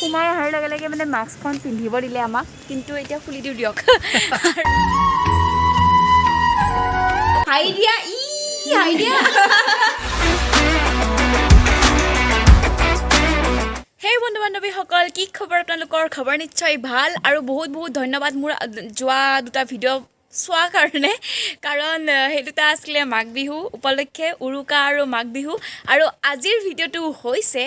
সোমাই অহাৰ লগে লগে মানে মাস্কখন পিন্ধিব দিলে আমাক, কিন্তু এতিয়া খুলি দিওঁ দিয়ক। হাই দিয়া, ই হাই দিয়া। হেই বন্ধু বান্ধৱীসকল, কি খবৰ আপোনালোকৰ? খবৰ নিশ্চয় ভাল। আৰু বহুত বহুত ধন্যবাদ মোৰ যোৱা দুটা ভিডিঅ' চোৱাৰ কাৰণে, কাৰণ সেই দুটা আছিলে মাঘ বিহু উপলক্ষে, উৰুকা আৰু মাঘ বিহু। আৰু আজিৰ ভিডিঅ'টো হৈছে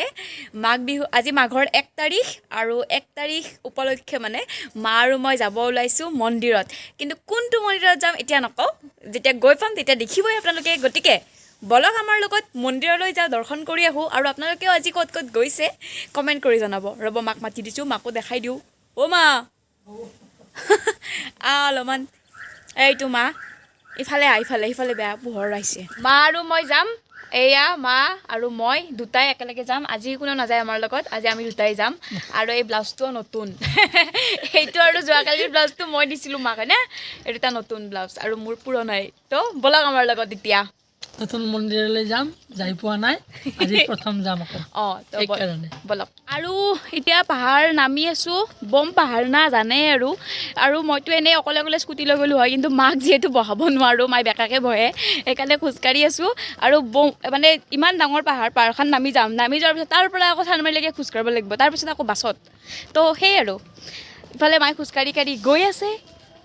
মাঘ বিহু, আজি মাঘৰ 1 তাৰিখ আৰু 1 তাৰিখ উপলক্ষে মানে মা আৰু মই যাব ওলাইছোঁ মন্দিৰত। কিন্তু কোনটো মন্দিৰত যাম এতিয়া নকওঁ, যেতিয়া গৈ পাম তেতিয়া দেখিবই আপোনালোকে। গতিকে বলক আমাৰ লগত মন্দিৰলৈ যাওঁ, দৰ্শন কৰি আহোঁ। আৰু আপোনালোকেও আজি ক'ত ক'ত গৈছে কমেণ্ট কৰি জনাব। ৰ'ব, মাক মাতি দিছোঁ, মাকো দেখাই দিওঁ। অ' মা, অলপমান এইটো মা, ইফালে আহ, ইফালে ইফালে বেয়া পোহৰ আহিছে। মা আৰু মই যাম, এয়া মা আৰু মই দুটাই একেলগে যাম। আজি কোনো নাযায় আমাৰ লগত, আজি আমি দুটাই যাম। আৰু এই ব্লাউজটোও নতুন, সেইটো আৰু যোৱাকালিৰ ব্লাউজটো মই দিছিলোঁ মাক, হয়নে? এইটো এটা নতুন ব্লাউজ আৰু মোৰ পুৰণাই। তো ব'লক আমাৰ লগত এতিয়া নতুন মন্দিৰলৈ যাম, যাই পোৱা নাই, আজি প্ৰথম যাম আকৌ। অঁ, তো সেইকাৰণে। ব'লক। আৰু এতিয়া পাহাৰ নামি আছোঁ, বম পাহাৰ না জানে আৰু। আৰু মইতো এনেই অকলে অকলে স্কুটি লৈ গ'লোঁ হয়, কিন্তু মাক যিহেতু বহাব নোৱাৰোঁ, মায়ে বেকাকৈ বহে, সেইকাৰণে খোজকাঢ়ি আছোঁ। আৰু বম মানে ইমান ডাঙৰ পাহাৰ, পাহাৰখন নামি যাম, নামি যোৱাৰ পিছত তাৰ পৰা আকৌ চানমাৰীলৈকে খোজকাঢ়িব লাগিব, তাৰপিছত আকৌ বাছত। তো সেই আৰু ইফালে মায়ে খোজকাঢ়ি কাঢ়ি গৈ আছে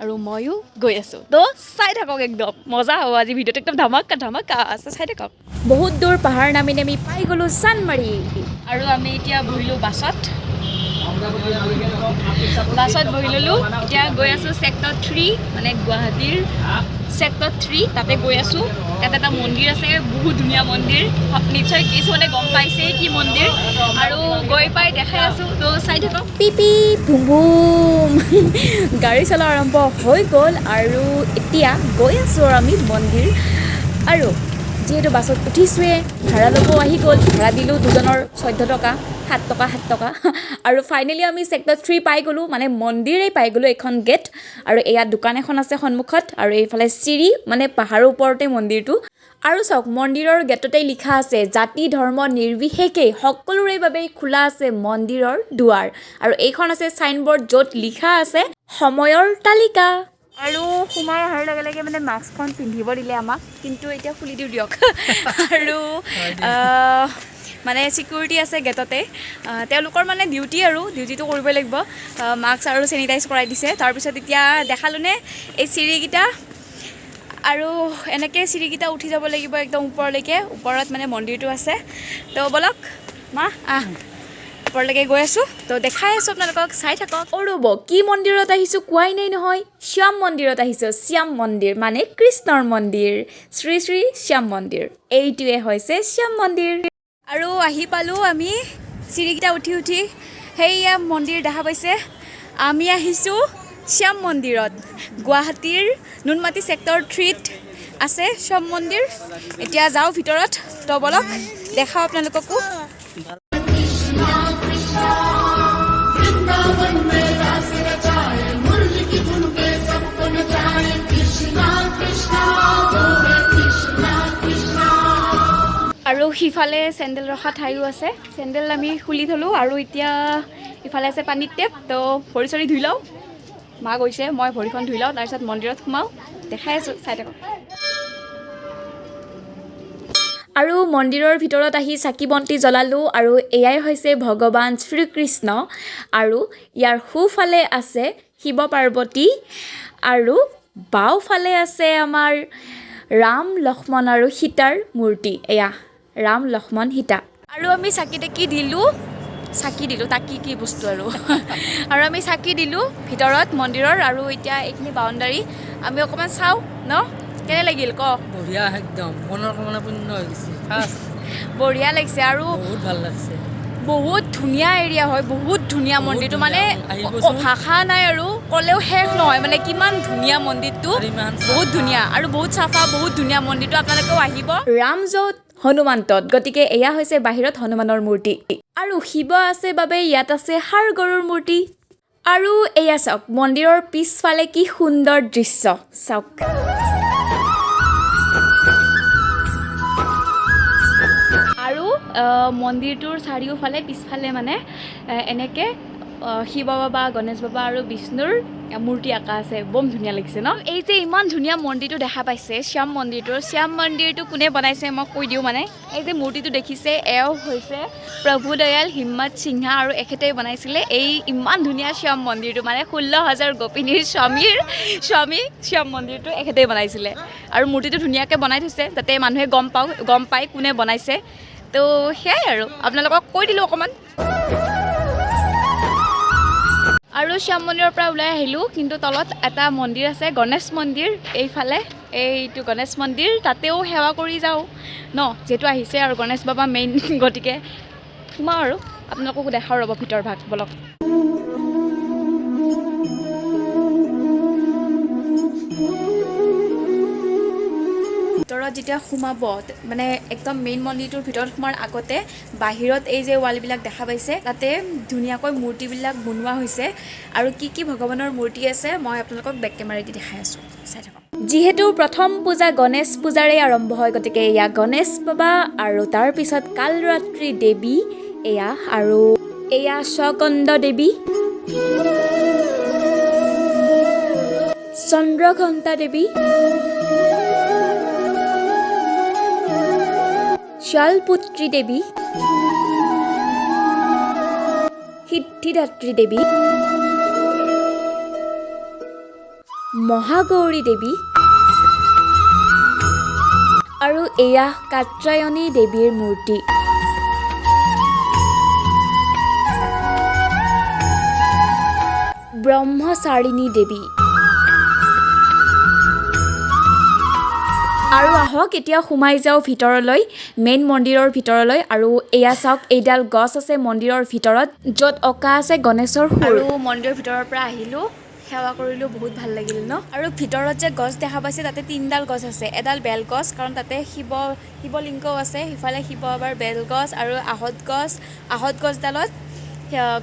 আৰু ময়ো গৈ আছোঁ। তো চাই থাকক, একদম মজা হ'ব আজি ভিডিঅ'টো, একদম ধামাকা ধামাকা আছে, চাই থাকক। বহুত দূৰ পাহাৰ নামি নামি পাই গ'লোঁ চানমাৰী। আৰু আমি এতিয়া বহিলোঁ বাছত, বাছত বহি ল'লোঁ। এতিয়া গৈ আছোঁ ছেক্টৰ 3, মানে গুৱাহাটীৰ ছেক্টৰ 3, তাতে গৈ আছোঁ। তাত এটা মন্দিৰ আছে, বহুত ধুনীয়া মন্দিৰ, নিশ্চয় কিছুমানে গম পাইছেই কি মন্দিৰ। আৰু গৈ পাই দেখাই আছোঁ, তো চাই থাকক। পি পি ভুম ভুম গাড়ী চলা আৰম্ভ হৈ গ'ল। আৰু এতিয়া গৈ আছোঁ আৰু আমি মন্দিৰ। আৰু যিহেতু বাছত উঠিছোঁৱে, ভাড়া ল'ব আহি গ'ল, ভাড়া দিলোঁ দুজনৰ 14 টকা, 7 টকা, 7 টকা। আৰু ফাইনেলি আমি ছেক্টৰ 3 পাই গ'লোঁ, মানে মন্দিৰেই পাই গ'লোঁ, এইখন গেট। আৰু এয়া দোকান এখন আছে সন্মুখত, আৰু এইফালে চিৰি, মানে পাহাৰৰ ওপৰতে মন্দিৰটো। আৰু চাওক, মন্দিৰৰ গেটতেই লিখা আছে, জাতি ধৰ্ম নিৰ্বিশেষে সকলোৰে বাবেই খোলা আছে মন্দিৰৰ দুৱাৰ। আৰু এইখন আছে চাইনবৰ্ড, য'ত লিখা আছে সময়ৰ তালিকা। আৰু সোমাই অহাৰ লগে লগে মানে মাস্কখন পিন্ধিব দিলে আমাক, কিন্তু এতিয়া খুলি দিওঁ দিয়ক। আৰু মানে ছিকিউৰিটি আছে গেটতে, তেওঁলোকৰ মানে ডিউটি আৰু ডিউটিটো কৰিবই লাগিব। মাস্ক আৰু চেনিটাইজ কৰাই দিছে। তাৰপিছত এতিয়া দেখালোনে এই চিৰিকেইটা, আৰু এনেকৈ চিৰিকেইটা উঠি যাব লাগিব একদম ওপৰলৈকে, ওপৰত মানে মন্দিৰটো আছে। তো ব'লক মা, আহ ওপৰলৈকে গৈ আছোঁ, তো দেখাই আছোঁ আপোনালোকক, চাই থাকক। অ' ৰ'ব, কি মন্দিৰত আহিছোঁ কোৱাই নাই নহয়। শ্যাম মন্দিৰত আহিছোঁ, শ্যাম মন্দিৰ মানে কৃষ্ণৰ মন্দিৰ, শ্ৰী শ্ৰী শ্যাম মন্দিৰ। এইটোৱে হৈছে শ্যাম মন্দিৰ। আৰু আহি পালোঁ আমি চিৰিকেইটা উঠি উঠি, সেইয়া মন্দিৰ দেখা পাইছে। আমি আহিছোঁ শ্যাম মন্দিৰত, গুৱাহাটীৰ নুনমাটি ছেক্টৰ 3ত আছে শ্যাম মন্দিৰ। এতিয়া যাওঁ ভিতৰত, তো ব'লক দেখাওঁ আপোনালোককো। আৰু সিফালে চেণ্ডেল ৰখা ঠাইও আছে, চেণ্ডেল আমি খুলি থ'লোঁ। আৰু এতিয়া ইফালে আছে পানীৰ টেপ, তো ভৰি চৰি ধুই লওঁ। মা গৈছে, মই ভৰিখন ধুই লওঁ, তাৰপিছত মন্দিৰত সোমাওঁ, দেখাই আছোঁ, চাই থাকক। আৰু মন্দিৰৰ ভিতৰত আহি চাকি বন্তি জ্বলালোঁ। আৰু এয়াই হৈছে ভগৱান শ্ৰীকৃষ্ণ, আৰু ইয়াৰ সোঁফালে আছে শিৱ পাৰ্বতী, আৰু বাওঁফালে আছে আমাৰ ৰাম লক্ষ্মণ আৰু সীতাৰ মূৰ্তি। এয়া ৰাম লক্ষ্মণ সীতা। আৰু আমি চাকি তাকি দিলোঁ, চাকি দিলোঁ, তাকি কি বস্তু আৰু। আৰু আমি চাকি দিলোঁ ভিতৰত মন্দিৰৰ। আৰু এতিয়া এইখিনি বাউণ্ডাৰী আমি অকণমান চাওঁ ন, কেনে লাগিল ক? বঢ়িয়া, একদম মনৰ কামনা পূৰ্ণ হৈ গৈছে। ফাৰ্ষ্ট বঢ়িয়া লাগিছে আৰু বহুত ভাল লাগিছে। বহুত ধুনীয়া এৰিয়া হয়, বহুত ধুনীয়া বহুত মন্দিৰটো, ধুনীয়া, মানে আহিবচোন। ভাষা নাই আৰু ক'লেও শেষ নহয়, মানে কিমান ধুনীয়া মন্দিৰটো, আৰু ইমান বহুত চাফা। ধুনীয়া আৰু বহুত চাফা, বহুত ধুনীয়া মন্দিৰটো, আপোনালোকেও আহিব। ৰাম য'ত হনুমান তত, গতিকে এয়া হৈছে বাহিৰত হনুমানৰ মূৰ্তি। আৰু শিৱ আছে বাবে ইয়াত আছে ষাঁড় গৰুৰ মূৰ্তি। আৰু এয়া চাওক মন্দিৰৰ পিছফালে কি সুন্দৰ দৃশ্য চাওক। আৰু মন্দিৰটোৰ চাৰিওফালে পিছফালে মানে এনেকৈ শিৱ বাবা, গণেশ বাবা আৰু বিষ্ণুৰ মূৰ্তি আঁকা আছে। বম ধুনীয়া লাগিছে ন? এই যে ইমান ধুনীয়া মন্দিৰটো দেখা পাইছে, শ্যাম মন্দিৰটো, শ্যাম মন্দিৰটো কোনে বনাইছে মই কৈ দিওঁ। মানে এই যে মূৰ্তিটো দেখিছে, এওঁ হৈছে প্ৰভুদয়াল হিম্মত সিংহা আৰু এখেতে বনাইছিলে এই ইমান ধুনীয়া শ্যাম মন্দিৰটো। মানে 16,000 গোপিনীৰ স্বামীৰ স্বামী শ্যাম মন্দিৰটো এখেতেই বনাইছিলে। আৰু মূৰ্তিটো ধুনীয়াকৈ বনাই থৈছে যাতে মানুহে গম পায় কোনে বনাইছে। তো সেয়াই আৰু আপোনালোকক কৈ দিলোঁ অকণমান। আৰু শ্যাম মন্দিৰৰ পৰা ওলাই আহিলোঁ, কিন্তু তলত এটা মন্দিৰ আছে, গণেশ মন্দিৰ। এইফালে এইটো গণেশ মন্দিৰ, তাতেও সেৱা কৰি যাওঁ ন, যিহেতু আহিছে আৰু গণেশ বাবা মেইন, গতিকে সোমাওঁ আৰু আপোনালোককো দেখাওঁ ৰ'ব ভিতৰ ভাগ, বলক। ভিতৰত যেতিয়া সোমাব, মানে একদম মেইন মন্দিৰটোৰ ভিতৰত সোমোৱাৰ আগতে বাহিৰত এই যে ৱালবিলাক দেখা পাইছে, তাতে ধুনীয়াকৈ মূৰ্তিবিলাক বনোৱা হৈছে। আৰু কি কি ভগৱানৰ মূৰ্তি আছে মই আপোনালোকক বেক কেমেৰাদি দেখাই আছোঁ, চাই থাকক। যিহেতু প্ৰথম পূজা গণেশ পূজাৰে আৰম্ভ হয়, গতিকে এয়া গণেশ বাবা আৰু তাৰপিছত কালৰাত্ৰি দেৱী এয়া, আৰু এয়া স্বকন্দ দেৱী, চন্দ্ৰঘণ্টা দেৱী, শালপুত্ৰী দেৱী, সিদ্ধিদাত্ৰী দেৱী, মহাগৌৰী দেৱী আৰু এয়া কাত্যায়নী দেৱীৰ মূৰ্তি। ব্ৰহ্মচাৰিণী দেৱী। আৰু আহক এতিয়া সোমাই যাওঁ ভিতৰলৈ, মেইন মন্দিৰৰ ভিতৰলৈ। আৰু এয়া চাওক, এইডাল গছ আছে মন্দিৰৰ ভিতৰত, য'ত অঁকা আছে গণেশৰ সুৰ। আৰু মন্দিৰৰ ভিতৰৰ পৰা আহিলোঁ, সেৱা কৰিলোঁ, বহুত ভাল লাগিল ন। আৰু ভিতৰত যে গছ দেখা পাইছে, তাতে তিনিডাল গছ আছে। এডাল বেলগছ, কাৰণ তাতে শিৱলিংগও আছে, সিফালে শিৱ বাবাৰ বেলগছ আৰু আহঁত গছ। আহঁত গছডালত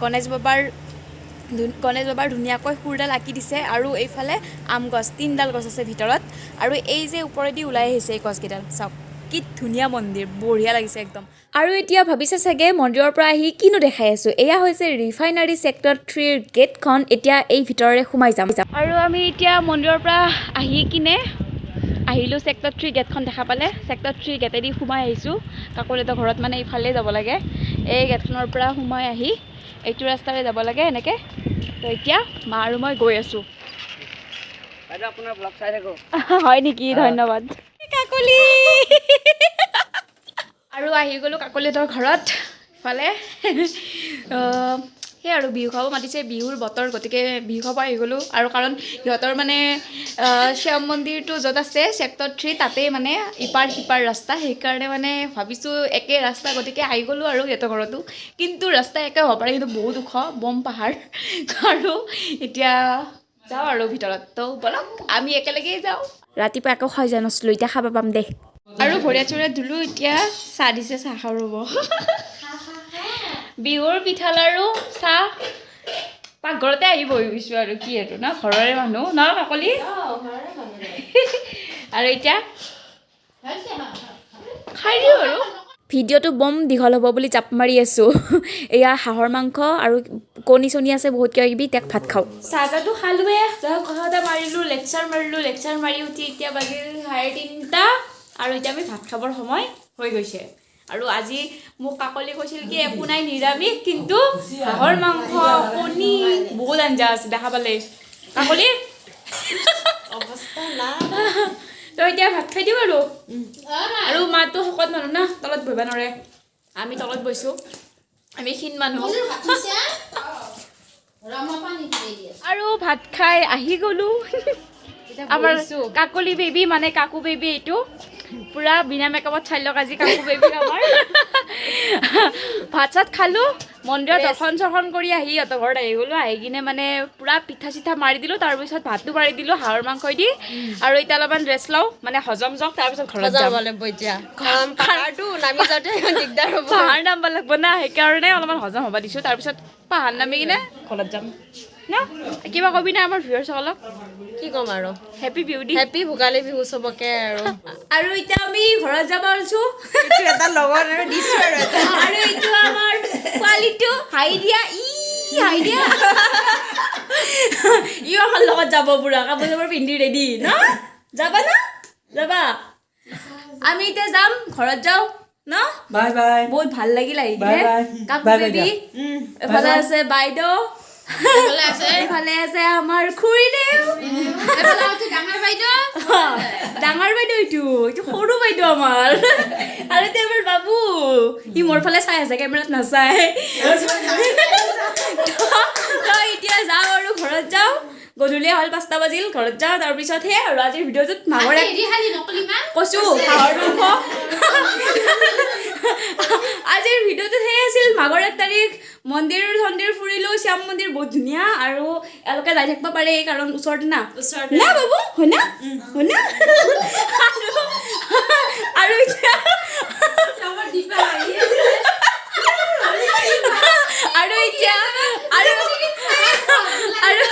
গণেশ বাবাৰ ধুনীয়াকৈ সুৰডাল আঁকি দিছে। আৰু এইফালে আম গছ, তিনিডাল গছ আছে ভিতৰত। আৰু এই যে ওপৰেদি ওলাই আহিছে এই গছকেইডাল, চাওক কি ধুনীয়া মন্দিৰ, বঢ়িয়া লাগিছে একদম। আৰু এতিয়া ভাবিছে চাগে মন্দিৰৰ পৰা আহি কিনো দেখাই আছোঁ। এয়া হৈছে ৰিফাইনাৰী ছেক্টৰ 3ৰ গেটখন। এতিয়া এই ভিতৰৰে সোমাই যাম। আৰু আমি এতিয়া মন্দিৰৰ পৰা আহি কিনে আহিলোঁ, ছেক্টৰ 3 গেটখন দেখা পালে। ছেক্টৰ 3 গেটেদি সোমাই আহিছোঁ। কাকলিহঁতৰ ঘৰত মানে ইফালে যাব লাগে, এই গেটখনৰ পৰা সোমাই আহি এইটো ৰাস্তাৰে যাব লাগে এনেকৈ। তো এতিয়া মা আৰু মই গৈ আছোঁ। হয় নেকি, ধন্যবাদ কাকলি। আৰু আহি গ'লোঁ কাকলিহঁতৰ ঘৰত। ইফালে সেই আৰু বিহু খাব মাতিছে, বিহুৰ বতৰ, গতিকে বিহু খাব আহি গ'লোঁ। আৰু কাৰণ সিহঁতৰ মানে শ্যাম মন্দিৰটো য'ত আছে ছেক্টৰ 3, তাতেই মানে ইপাৰ সিপাৰ ৰাস্তা, সেইকাৰণে মানে ভাবিছোঁ একে ৰাস্তা, গতিকে আহি গ'লোঁ আৰু সিহঁতৰ ঘৰতো। কিন্তু ৰাস্তা একে হ'ব পাৰে, কিন্তু বহুত ওখ, বম পাহাৰ। আৰু এতিয়া যাওঁ আৰু ভিতৰত, তো ব'লক আমি একেলগেই যাওঁ। ৰাতিপুৱা একো খাই যোৱা নাছিলোঁ, এতিয়া খাব পাম দে। আৰু ভৰিয়া চৰিয়া ধুলোঁ, এতিয়া চাহ দিছে, চাহ খাওঁ ৰ'ব। বিহুৰ পিঠা লাৰু চাহ পাকঘৰতে আহি বহি গৈছোঁ আৰু কি আৰু ন, ঘৰৰে মানুহ ন কাকলি। আৰু এতিয়া খাই দিওঁ আৰু। ভিডিঅ'টো বম দীঘল হ'ব বুলি জাপ মাৰি আছোঁ। এয়া হাঁহৰ মাংস আৰু কণী চণী আছে বহুত কিবা কিবি, তাক ভাত খাওঁ। চাহ তাহটো খালোৱে, কথা এটা মাৰিলোঁ, লেকচাৰ মাৰিলোঁ, লেকচাৰ মাৰি উঠি এতিয়া বাজিল 3:30 আৰু এতিয়া আমি ভাত খাবৰ সময় হৈ গৈছে। আৰু আজি মোক কাকলি কৈছিল কি একো নাই নিৰামিষ, কিন্তু হাঁহৰ মাংস, কণী, বহুত আঞ্জা আছে, দেখা পালে কাকলি। তো এতিয়া ভাত খাই দিওঁ আৰু। আৰু মাটো শকত মানুহ না, তলত বহিব নোৱাৰে, আমি তলত বহিছোঁ, আমি ক্ষীণ মানুহ। আৰু ভাত খাই আহি গ'লোঁ। আমাৰ কাকলি বেবী মানে কাকু বেবী, এইটো পূৰা বিনা মেকআপত চাই লওক আজি কাকু বেবী আমাৰ। ভাত চাত খালোঁ, মন্দিৰত দৰ্শন চৰ্শন কৰি আহি সিহঁতৰ ঘৰত আহি গ'লোঁ। আহি কিনে মানে পূৰা পিঠা চিঠা মাৰি দিলোঁ, তাৰপিছত ভাতো মাৰি দিলোঁ হাঁহৰ মাংস দি। আৰু এতিয়া অলপমান ৰেষ্ট লওঁ, মানে হজম যাওক, তাৰপিছত ঘৰত যাম। পাহাৰ নামিব লাগিব না, সেইকাৰণে অলপমান হজম হ'ব দিছোঁ, তাৰপিছত পাহাৰ নামি কিনে ঘৰত যাম। ন কিবা কবি না আমাৰ ভিউৱাৰ্ছসকলক? কি ক'ম আৰু? হেপী বিহু দি। হেপী ভোগালী বিহু চবকে আৰু। আৰু এতিয়া আমি ঘৰত যাব ওলছো। এটা লগত আৰু দিছো আৰু এটা। আৰু এইটো আমাৰ পোৱালিটো, হাই দিয়া, ই হাই দিয়া। ইও আমাৰ লগত যাব, পুৰা কাপোৰ চাপোৰ পিন্ধি ৰেডি ন? যাবা ন? যাবা? আমি এতিয়া যাম, ঘৰত যাওঁ ন? Bye bye. বহুত ভাল লাগিল আহি বাই কিনে। বাই। কাকু বাই বাই বেবী। দিয়া। এফালে আছে বাইদেউ, এইফালে আছে আমাৰ খুৰীদেউ। ডাঙৰ বাইদেউ এইটো, এইটো সৰু বাইদেউ আমাৰ, আৰু এতিয়া আমাৰ বাবু। সি মোৰ ফালে চাই আছে, কেমেৰাত নাচায়। তো এতিয়া যাওঁ আৰু ঘৰত যাওঁ। গধূলিয়ে হ'ল, 5টা বাজিল। ঘৰত যাওঁ, তাৰপিছতহে আৰু আজিৰ ভিডিঅ'টোত মাঘৰ কৈছোঁ হাঁহৰ মাংস। আজিৰ ভিডিঅ'টোত সেয়ে আছিল। মাঘৰ 1 তাৰিখ মন্দিৰ চন্দিৰ ফুৰিলোঁ। শ্যাম মন্দিৰ বহুত ধুনীয়া আৰু এওঁলোকে যাই থাকিব পাৰে, কাৰণ ওচৰতে না না বাবু? হয় না? হয় না? আৰু এতিয়া আৰু এতিয়া আৰু আৰু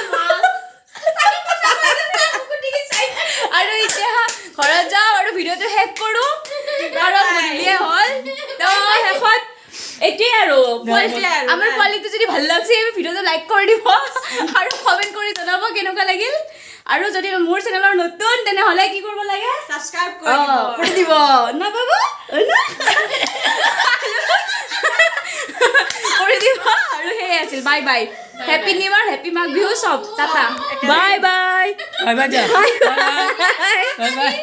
আৰু এতিয়া ঘৰত যাওঁ আৰু ভিডিঅ'টো শেষ কৰোঁ, কাৰণ গধূলিয়ে হ'ল। তো শেষত এইটোৱে আৰু আমাৰ পোৱালিটো যদি ভাল লাগছে, ভিডিঅ'টো লাইক কৰি দিব আৰু কমেণ্ট কৰি জনাব কেনেকুৱা লাগিল। আৰু যদি মোৰ চেনেলৰ নতুন, তেনেহ'লে কি কৰিব লাগে? ছাবস্ক্ৰাইব কৰি দিব না বাবু? না? কৰি দিব। আৰু সেয়াই আছিল। Bye bye, happy new year, happy Magh Bihu চব। Tata, bye bye. Bye bye দিয়া। বাই। Bye bye.